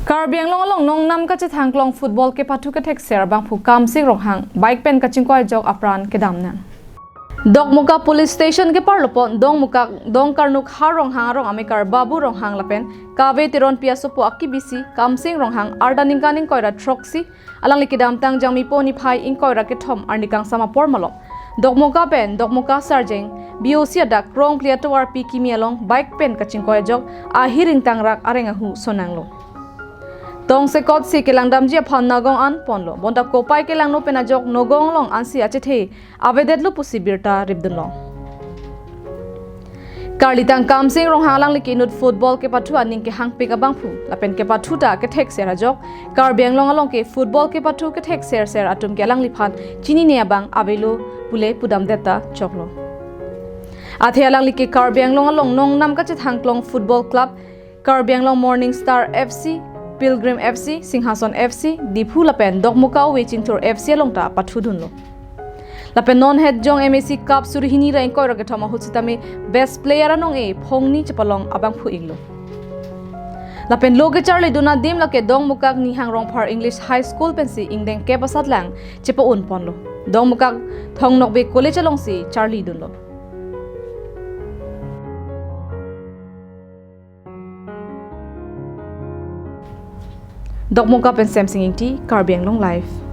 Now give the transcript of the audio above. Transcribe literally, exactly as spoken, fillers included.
Karbi Anglong along nongnam kachethangklong football kepathu kethekser abangphu Kamsing Ronghang bike pen kachingkoi ajok apran kedam nang. Dokmoka Police Station keparlopon Dongmukak Dongkarnuk Har Ronghang arong amekar Babu Ronghang lapen Kave Teronpi asopo akibisi Kamsing Ronghang arda ningkan ingkoi ra throksi alangli kedamtang Jangmipo niphai ingkoi ra kethom arni kangsam apor malom Dokmoka pen Dokmoka Sarjeng B O C adak Krongpli atovarpi kimi along bike pen kachingkoi ajok ahir ingtangrak areng ahu sonanglo. Tongsekotsi kelangdamji aphan nagong an ponlo. Bonta kopai kelangno pen ajok nogong along ansi achethe avedetlo pusi birta ripdunlong. Karlitang Kamsing Ronghang alangli ke inut football kepathu aning kehangpik abangphu lapen kepathu ta kethekser ajok Karbi Anglong along ke football kepathu kethekserser atum ke alangliphan chinine abang avelo pule pudamdet ta choklo. Athe alangli ke Karbi Anglong along nongnam kachethangklong football club Karbi Anglong Morning Star F C, Pilgrim F C, Singhason F C, Diphu lapen Dokmoka Ove Chingthur F C along ta pathudunlo. Lapen non het jong M A C Cup suri hini ra ingkoi ra kethom ahut sitame best player anong-e phongni chepalong abangphu inglo. Lapen lo kecharlidun adim lake Dongmukak Nihang Rongphar English High School pensi ingdeng kep asatlang chepa-un ponlo. Dongmukak Thong Nokbe College alongsi charlidunlo. Dokmoka pen Semsing Ingti, Karbi Anglong Live.